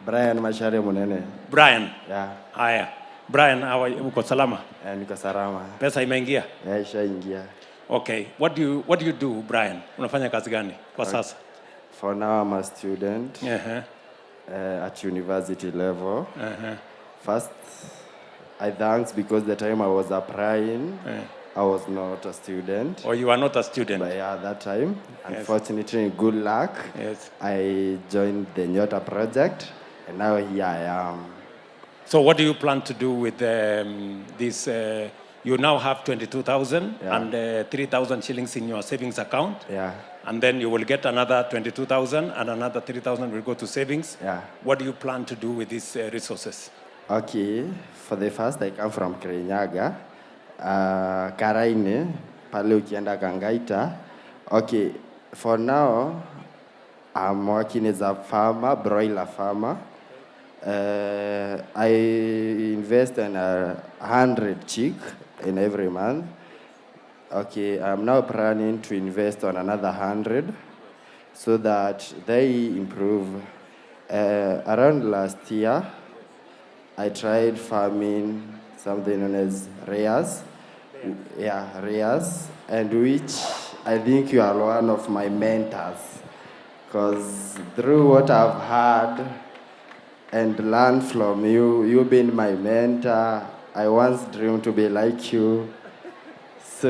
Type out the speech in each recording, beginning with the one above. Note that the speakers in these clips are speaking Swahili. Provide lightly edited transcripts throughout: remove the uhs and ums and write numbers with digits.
Brian Macharia Munene. Brian. Yeah. Haya. Brian, how are you? Uko salama? Eh, niko salama. Pesa imeingia? Yeah, ishaingia. Okay. What do you do, Brian? Unafanya kazi gani kwa sasa? For now I'm a student at university level. First, I thanks because the time I was applying, I was not a student. Or you are not a student? But yeah, that time, unfortunately, good luck, I joined the Nyota project, and now here I am. So what do you plan to do with this? You now have 22,000 and 3,000 shillings in your savings account. And then you will get another 22,000 and another 3,000 will go to savings. What do you plan to do with these resources? Okay, for the first, I come from Kirinyaga, Karaine, pale ukienda Kangaita. Okay, for now, I'm working as a farmer, broiler farmer. I invest in 100 chick in every month. Okay, I'm now planning to invest on another 100 so that they improve. Around last year, I tried farming something known as layers. Yeah, layers, and which I think you are one of my mentors. Because through what I've heard and learned from you, you've been my mentor. I once dreamed to be like you. So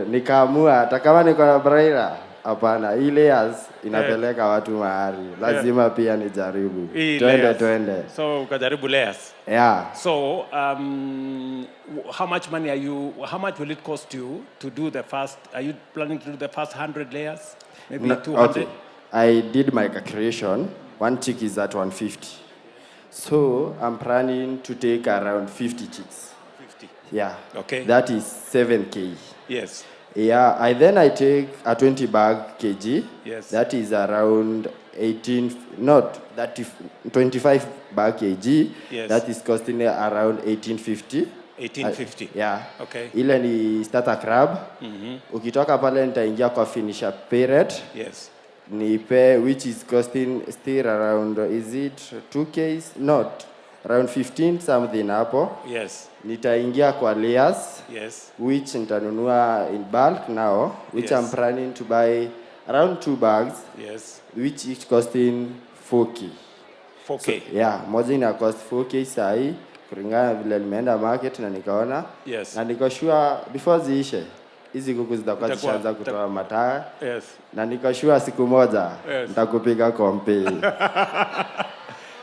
nikaamua hata kama niko na broiler, hapana, hii layers inapeleka watu mahali, lazima pia nijaribu. Hii Twende layers. twende. So ukajaribu layers. Yeah. So how much money are you, how much will it cost you to do the first, are you planning to do the first 100 layers? Maybe No, 200? okay. I did my calculation. One chick is at 150. So I'm planning to take around 50 chicks. 50. Yeah. Okay. That is 7K. Yeah, I then I take a 20 bag kg. That is around 18, not 30, 25 bag kg. That is costing around 1850. 1850. Yeah. Okay. Ile ni starter crab. Ukitoka pale nitaingia kwa finisher pellet. Nipe which is costing still around, is it 2K? Not around 15 something hapo. Nitaingia kwa layers which nitanunua in bulk now, which I'm planning to buy around two bags, which each costing 4K. 4K. Yeah, moja ina cost 4K sahi kulingana na vile nimeenda market na nikaona na niko sure before ziishe hizi kuku zitakuwa zishaanza kutoa mataa na niko sure siku moja nitakupiga kompe.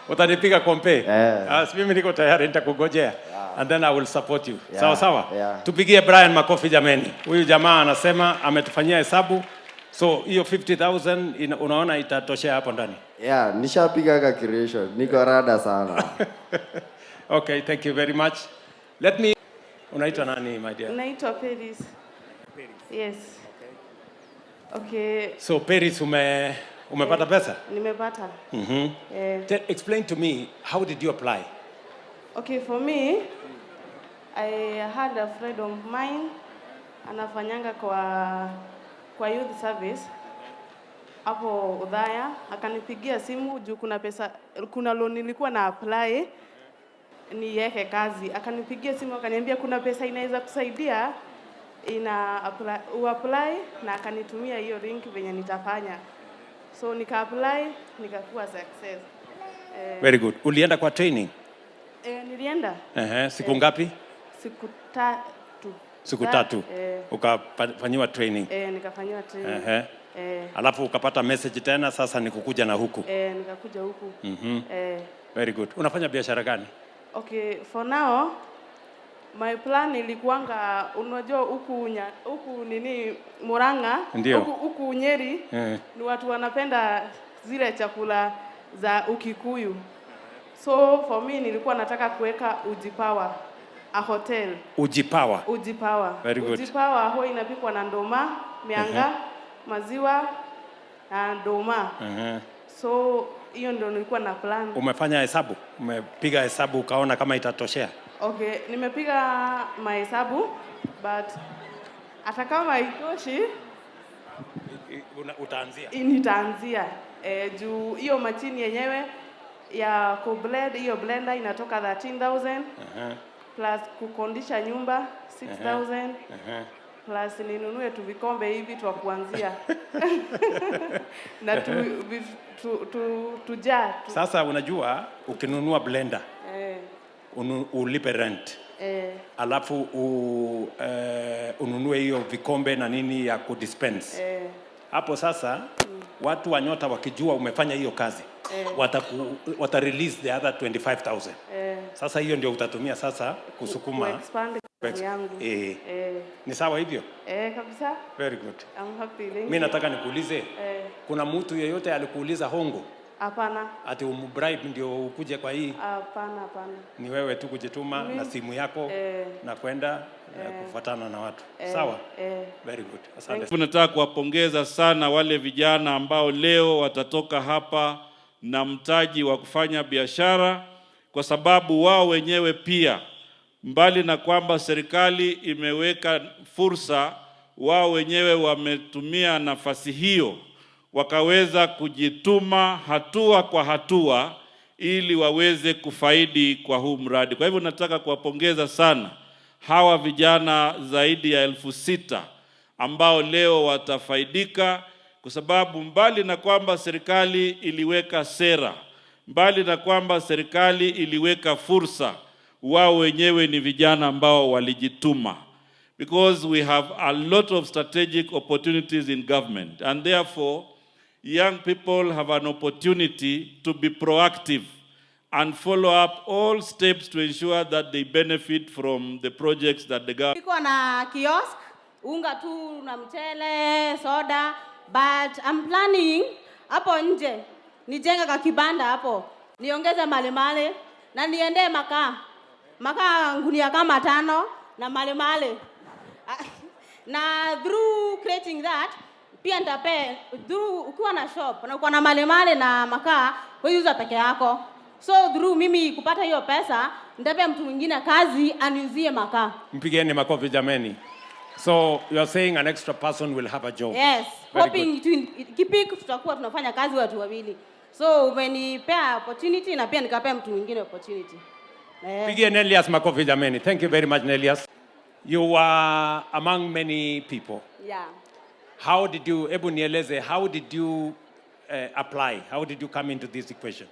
Utanipiga kompe? Eh. Ah, si mimi niko tayari, nitakugojea. And then I will support you. Yeah, Sawa sawa? Yeah. Tupigie Brian makofi, jameni. Huyu jamaa anasema ametufanyia hesabu. So hiyo 50,000 unaona itatoshea hapo ndani? Yeah, nishapiga calculation. Niko rada sana. Okay, thank you very much. Let me. Unaitwa nani, my dear? Naitwa Peris. Yes. Okay, So Peris, umepata pesa? Nimepata. Eh, Explain to me, how did you apply? Okay, for me, I had a friend of mine anafanyanga kwa youth service hapo Udhaya, akanipigia simu juu kuna pesa, kuna loan nilikuwa na apply niweke kazi. Akanipigia simu akaniambia kuna pesa inaweza kusaidia ina apply, uapply, na akanitumia hiyo link venye nitafanya. So nika apply, nikakuwa success. Eh, Very good. Ulienda kwa training? Eh, nilienda. Ehe, siku ngapi? Siku 3. Siku 3. Eh, Ukafanyiwa training. Eh, nikafanyiwa training. Eh, Alafu ukapata message tena, sasa ni kukuja na huku. Eh, nikakuja huku. Eh, Very good. Unafanya biashara gani? Okay, for now my plan ilikuwanga, unajua huku nini, Murang'a, huku Nyeri ni watu wanapenda zile chakula za Ukikuyu. So for me nilikuwa nataka kuweka Uji Power, a hotel. Uji Power. Uji Power. Very good. Uji Power huwa inapikwa na ndoma, mianga, maziwa na ndoma. So hiyo ndio nilikuwa na plan. Umefanya hesabu? Umepiga hesabu ukaona kama itatoshea? Okay, nimepiga mahesabu, but hata kama haitoshi, Utaanzia. Nitaanzia, eh, juu hiyo machine yenyewe Ya kublend, hiyo blender inatoka 13,000 plus kukodisha nyumba 6,000 plus ninunue tu vikombe hivi twa kuanzia na tu, tujaa tu. Sasa unajua ukinunua blender ulipe rent, alafu ununue hiyo vikombe na nini ya kudispense hapo sasa, watu wa Nyota wakijua umefanya hiyo kazi, wata release the other 25,000. Sasa hiyo ndio utatumia sasa kusukuma Kuexpand kazi yangu. Ni sawa hivyo? Eh, kabisa. Very good. I'm happy. Thank Mi you. nataka nikuulize, kuna mtu yeyote alikuuliza hongo Hapana. ati umbribe ndio ukuje kwa hii? Hapana, hapana. Ni wewe tu kujituma na simu yako na kwenda kufuatana na watu. Sawa? Eh. Very good. Asante. Nataka kuwapongeza sana wale vijana ambao leo watatoka hapa na mtaji wa kufanya biashara, kwa sababu wao wenyewe pia, mbali na kwamba serikali imeweka fursa, wao wenyewe wametumia nafasi hiyo wakaweza kujituma hatua kwa hatua ili waweze kufaidi kwa huu mradi. Kwa hivyo nataka kuwapongeza sana hawa vijana zaidi ya 6,000 ambao leo watafaidika, kwa sababu mbali na kwamba serikali iliweka sera, mbali na kwamba serikali iliweka fursa, wao wenyewe ni vijana ambao walijituma, because we have a lot of strategic opportunities in government, and therefore young people have an opportunity to be proactive and follow up all steps to ensure that they benefit from the projects that the government Niko na kiosk, unga tu na mchele, soda, but I'm planning hapo nje nijenge ka kibanda hapo, niongeze malemale na niendee makaa, makaa ngunia kama tano na malemale, na through creating that pia nitape through, ukiwa na shop na uko na malemale na makaa, huwezi uza peke yako, so through mimi kupata hiyo pesa nitapea mtu mwingine kazi aniuzie makaa. Mpigeni makofi, jameni. So you are saying an extra person will have a job. Yes, Very hoping to kipick tutakuwa tunafanya kazi watu wawili. So umenipea opportunity na pia nikapea mtu mwingine opportunity. Pigie Nelias makofi, jameni. Thank you very much, Nelias. You were among many people. Yeah. How did you, hebu nieleze, how did you apply? How did you come into this equation?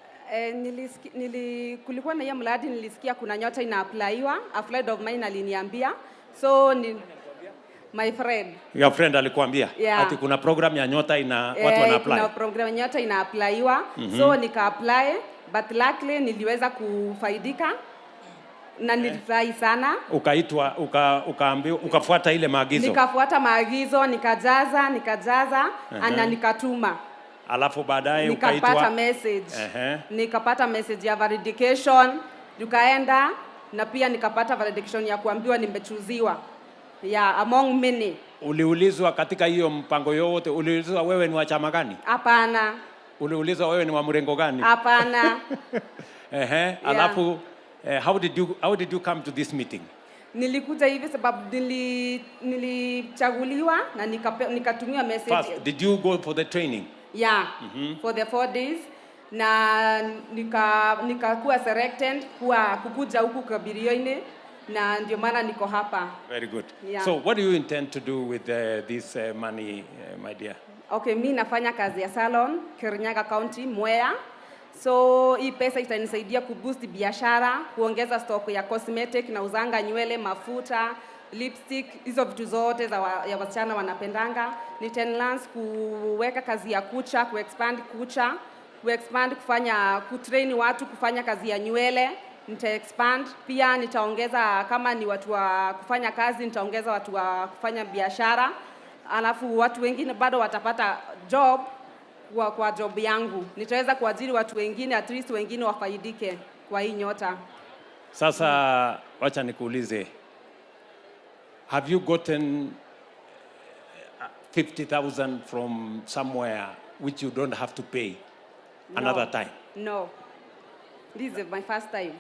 Kulikuwa na hiyo mradi, nilisikia kuna Nyota ina-applyiwa. A friend of mine aliniambia. So ni my friend. Your friend alikuambia Yeah. ati kuna program ya Nyota ina watu wana apply. Kuna program ya Nyota ina-applyiwa. So nika apply, but luckily niliweza kufaidika na nilifurahi sana. Ukaitwa, ukaambiwa, ukafuata ile maagizo. Nikafuata maagizo, nikajaza, nikajaza na nikatuma. Alafu baadaye Nikapata ukaitwa. message. Nikapata message ya validation, tukaenda na pia nikapata validation ya kuambiwa nimechuziwa, yeah, among many. Uliulizwa katika hiyo mpango yote, uliulizwa wewe ni wa chama gani? Hapana. Uliulizwa wewe ni wa mrengo gani? Hapana. Alafu how did you come to this meeting? Nilikuja hivi sababu nilichaguliwa na nikatumiwa message. First, did you go for the training? Yeah, for the 4 days na nikakuwa selected kuwa kukuja huku Kabirioini na ndio maana niko hapa. Very good. Yeah. So what do you intend to do with this money, my dear? Okay, mi nafanya kazi ya salon Kirinyaga County, Mwea. So hii pesa itanisaidia kuboost biashara, kuongeza stock ya cosmetic na uzanga nywele, mafuta, lipstick, hizo vitu zote ya wasichana wanapendanga. Nita enhance kuweka kazi ya kucha, kuexpand kucha, kuexpand kufanya kutrain watu kufanya kazi ya nywele. Nita expand pia, nitaongeza kama ni watu wa kufanya kazi, nitaongeza watu wa kufanya biashara, alafu watu wengine bado watapata job kwa job yangu. Nitaweza kuajiri watu wengine, at least wengine wafaidike kwa hii Nyota. Sasa wacha nikuulize. Have you gotten 50,000 from somewhere which you don't have to pay another No. time? No. This is my first time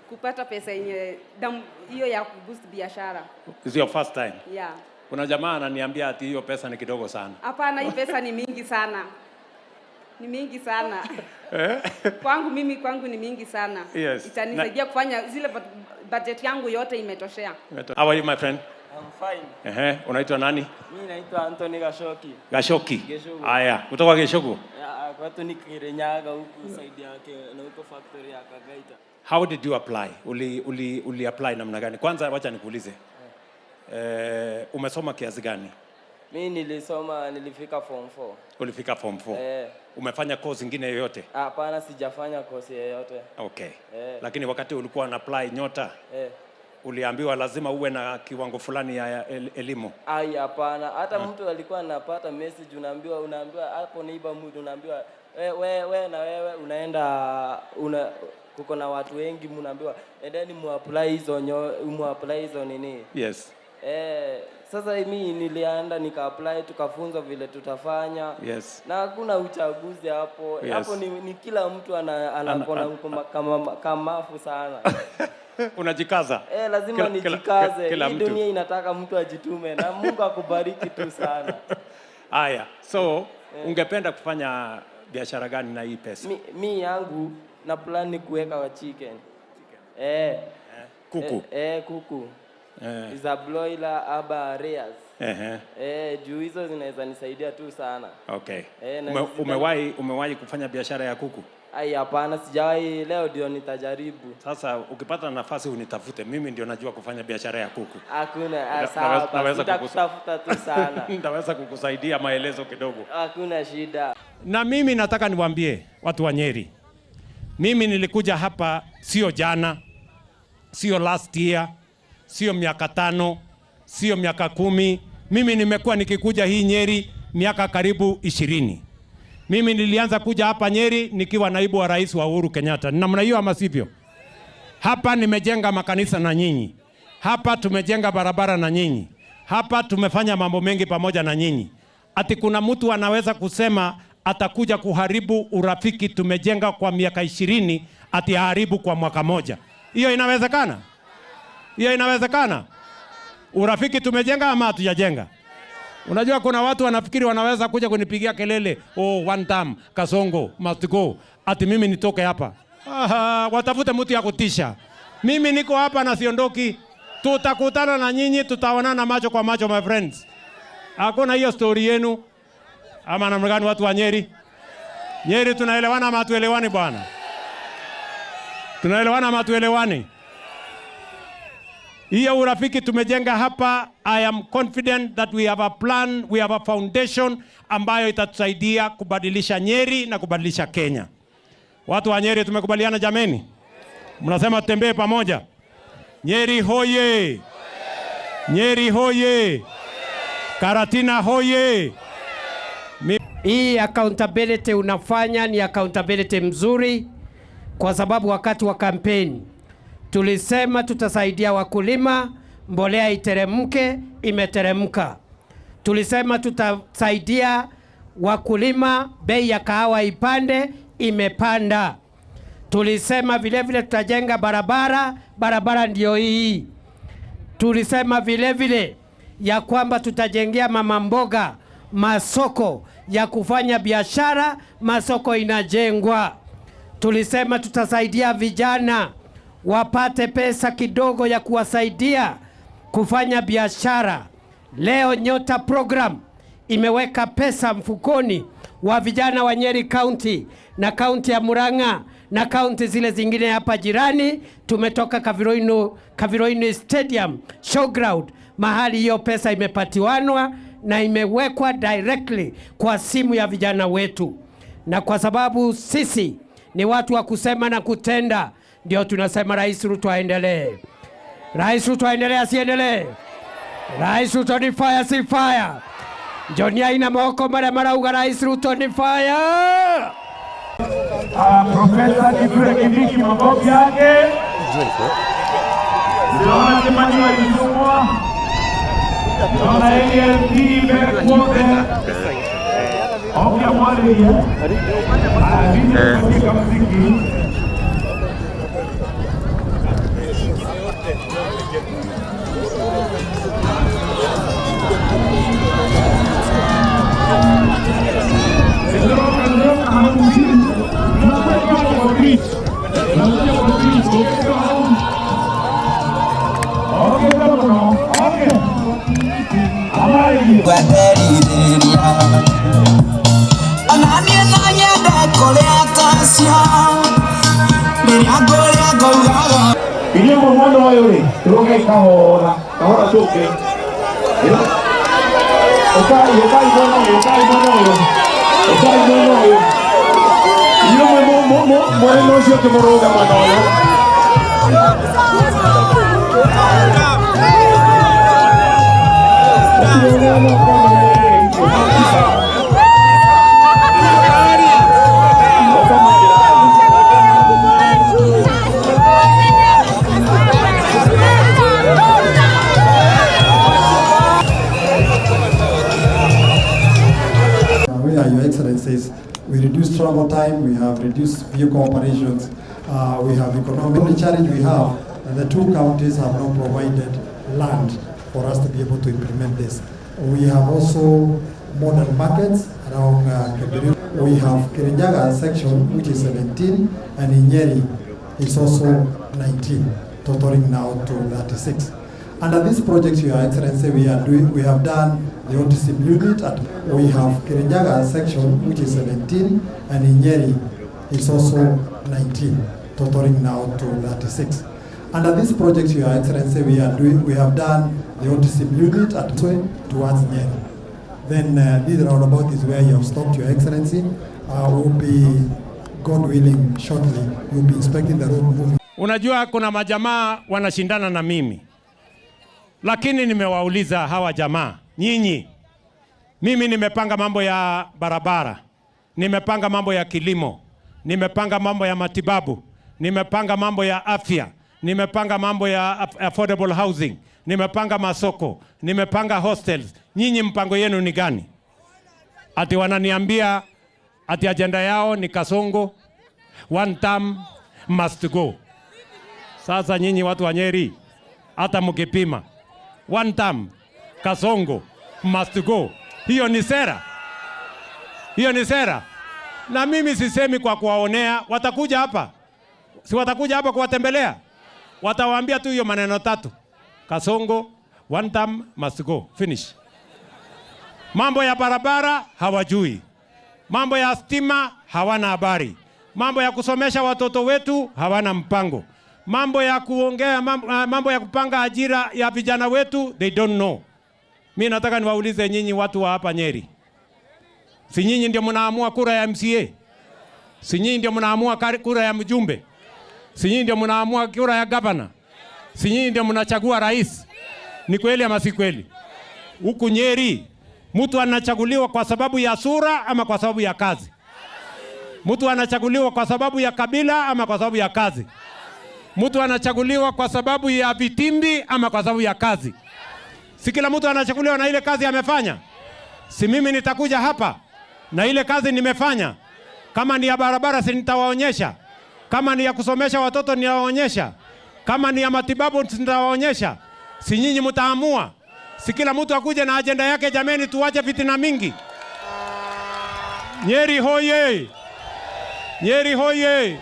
kupata pesa yenye hiyo ya kuboost biashara. It's your first time. Yeah. Kuna jamaa ananiambia ati hiyo pesa ni kidogo sana. Hapana, hii pesa ni mingi sana. Ni mingi sana. Kwangu mimi, kwangu ni mingi sana. Yes. Itanisaidia kufanya zile budget yangu yote imetoshea. How are you, my friend? I'm fine. Ehe, unaitwa nani? Mimi naitwa Anthony Gashoki. Gashoki. Geshogu. Haya, kutoka Geshogu. Ya, kwetu ni Kirinyaga huku side yake na huko factory ya Kagaita. How did you apply? Uli apply namna gani? Kwanza wacha nikuulize. Umesoma kiasi gani? Mimi nilisoma, nilifika form 4. Ulifika form 4. Eh. Umefanya course ingine yoyote? Hapana, sijafanya course yoyote. Okay. Eh. Lakini wakati ulikuwa una apply Nyota, uliambiwa lazima uwe na kiwango fulani ya elimu? Ai, hapana. Hata mtu alikuwa anapata message, unaambiwa hapo neighbor mtu unaambiwa we na wewe unaenda kuko na watu wengi, mnaambiwa endeni muapply hizo muapply hizo nini. Yes. Sasa mimi nilienda nika apply, tukafunzwa vile tutafanya. Yes. Na hakuna uchaguzi hapo. Yes. Hapo ni kila mtu anakona kamafu sana. Unajikaza? Lazima nijikaze. Kila Hii mtu. dunia inataka mtu ajitume na Mungu akubariki tu sana. Haya, so ungependa kufanya biashara gani na hii pesa? Mi yangu na plan ni kuweka wa chicken. Kuku. Kuku. Za broiler aba layers. Juu hizo zinaweza nisaidia tu sana. Okay. Na Umewahi kufanya biashara ya kuku? Ai, hapana, sijawahi. Leo ndio nitajaribu. Sasa ukipata nafasi unitafute, mimi ndio najua kufanya biashara ya kuku. Hakuna, sawa basi, nitakutafuta tu sana. Nitaweza kukusaidia maelezo kidogo. Hakuna shida. Na mimi nataka niwaambie watu wa Nyeri, mimi nilikuja hapa sio jana, sio last year, sio miaka 5, sio miaka 10. Mimi nimekuwa nikikuja hii Nyeri miaka karibu 20. Mimi nilianza kuja hapa Nyeri nikiwa naibu wa rais wa Uhuru Kenyatta. Ni namna hiyo ama sivyo? Hapa nimejenga makanisa na nyinyi. Hapa tumejenga barabara na nyinyi. Hapa tumefanya mambo mengi pamoja na nyinyi. Ati kuna mtu anaweza kusema atakuja kuharibu urafiki tumejenga kwa miaka 20, ati aharibu kwa mwaka moja. Hiyo inawezekana? Hiyo inawezekana? Urafiki tumejenga ama hatujajenga? Unajua kuna watu wanafikiri wanaweza kuja kunipigia kelele, oh, one time Kasongo must go, ati mimi nitoke hapa. Aha, watafute mtu ya kutisha. Mimi niko hapa na siondoki. Tutakutana na nyinyi, tutaonana macho kwa macho, my friends. Hakuna hiyo story yenu. Ama namna gani watu wa Nyeri? Nyeri tunaelewana ama hatuelewani bwana? Tunaelewana ama hatuelewani? Hiyo urafiki tumejenga hapa, I am confident that we have a plan, we have a foundation ambayo itatusaidia kubadilisha Nyeri na kubadilisha Kenya. Watu wa Nyeri tumekubaliana jameni? Mnasema tutembee pamoja. Nyeri hoye! Nyeri hoye! Karatina hoye! Hii accountability unafanya ni accountability mzuri, kwa sababu wakati wa kampeni tulisema tutasaidia wakulima, mbolea iteremke, imeteremka. Tulisema tutasaidia wakulima, bei ya kahawa ipande, imepanda. Tulisema vile vile tutajenga barabara, barabara ndio hii. Tulisema vile vile ya kwamba tutajengea mama mboga masoko ya kufanya biashara, masoko inajengwa. Tulisema tutasaidia vijana wapate pesa kidogo ya kuwasaidia kufanya biashara. Leo Nyota program imeweka pesa mfukoni wa vijana wa Nyeri County na kaunti ya Murang'a na kaunti zile zingine hapa jirani. Tumetoka Kaviroini Stadium Showground, mahali hiyo pesa imepatiwanwa na imewekwa directly kwa simu ya vijana wetu. Na kwa sababu sisi ni watu wa kusema na kutenda, ndio tunasema Rais Ruto aendelee. Rais Ruto aendelee, asiendelee? Rais Ruto ni fire, si fire? Jonia ina moko mara mara uga Rais Ruto ni fire. Profesa Kithure Kindiki, makofi yake. Tunaona Kimani walitumwa. Tunaona ALP Beck wote. Okay, mwalimu. Katika muziki. Ngweterithĩria onaniĩ no nyende kũrĩa tacio rĩrĩa ngũrĩa ngaugaga. Inyuĩ mwĩ mwena ũyũ rĩ, tũrũge kahora kahora tũke. Ũkai, ũkai mwena ũyũ, ũkai mwena ũyũ, ũkai mwena ũyũ. Inyuĩ mwĩ mwena ũcio ũngĩ mũrũge mwena ũyũ. We are Your Excellencies. We reduce travel time, we have reduced vehicle operations, we have economic. The only challenge we have, the two counties have not provided land for us to be able to implement this. We have also modern markets around Kebirigo. We have Kirinyaga section, which is 17, and in Nyeri is also 19, totaling now to 36. Under this project, Your Excellency, we have done the autism unit at, we have Kirinyaga section, which is 17, and in Nyeri is also 19, totaling now to 36. Under this project, Your Excellency, we have done the autism unit at towards Nyeri. Then this roundabout is where you have stopped, Your Excellency. Will be, God willing, shortly, you'll be inspecting the road moving. Unajua kuna majamaa wanashindana na mimi, lakini nimewauliza hawa jamaa, nyinyi, mimi nimepanga mambo ya barabara, nimepanga mambo ya kilimo, nimepanga mambo ya matibabu, nimepanga mambo ya afya, nimepanga mambo ya affordable housing, nimepanga masoko, nimepanga hostels. Nyinyi mpango yenu ni gani? Ati wananiambia ati ajenda yao ni Kasongo, one term must go. Sasa nyinyi watu wa Nyeri, hata mkipima one term Kasongo must go, hiyo ni sera, hiyo ni sera. Na mimi sisemi kwa kuwaonea, watakuja hapa, si watakuja hapa kuwatembelea, watawaambia tu hiyo maneno tatu: Kasongo, one term must go, finish. Mambo ya barabara hawajui, mambo ya stima hawana habari, mambo ya kusomesha watoto wetu hawana mpango, mambo ya kuongea mambo ya kupanga ajira ya vijana wetu they don't know. Mi nataka niwaulize nyinyi watu wa hapa Nyeri, si nyinyi ndio mnaamua kura ya MCA? Si nyinyi ndio mnaamua kura ya mjumbe? Si nyinyi ndio mnaamua kura ya gavana? Si nyinyi ndio mnachagua rais? Ni kweli ama si kweli? Huku Nyeri mtu anachaguliwa kwa sababu ya sura ama kwa sababu ya kazi? Mtu anachaguliwa kwa sababu ya kabila ama kwa sababu ya kazi? Mtu anachaguliwa kwa sababu ya vitimbi ama kwa sababu ya kazi? Si kila mtu anachaguliwa na ile kazi amefanya? Si mimi nitakuja hapa na ile kazi nimefanya. Kama ni ya barabara, si nitawaonyesha. Kama ni ya kusomesha watoto nitawaonyesha. Kama ni ya matibabu nitawaonyesha. Si nyinyi mtaamua? Si kila mtu akuje na ajenda yake? Jameni, tuwache fitina mingi. Nyeri hoye! Nyeri hoye!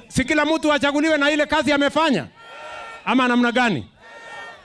Si kila mtu achaguliwe na ile kazi amefanya, ama namna gani?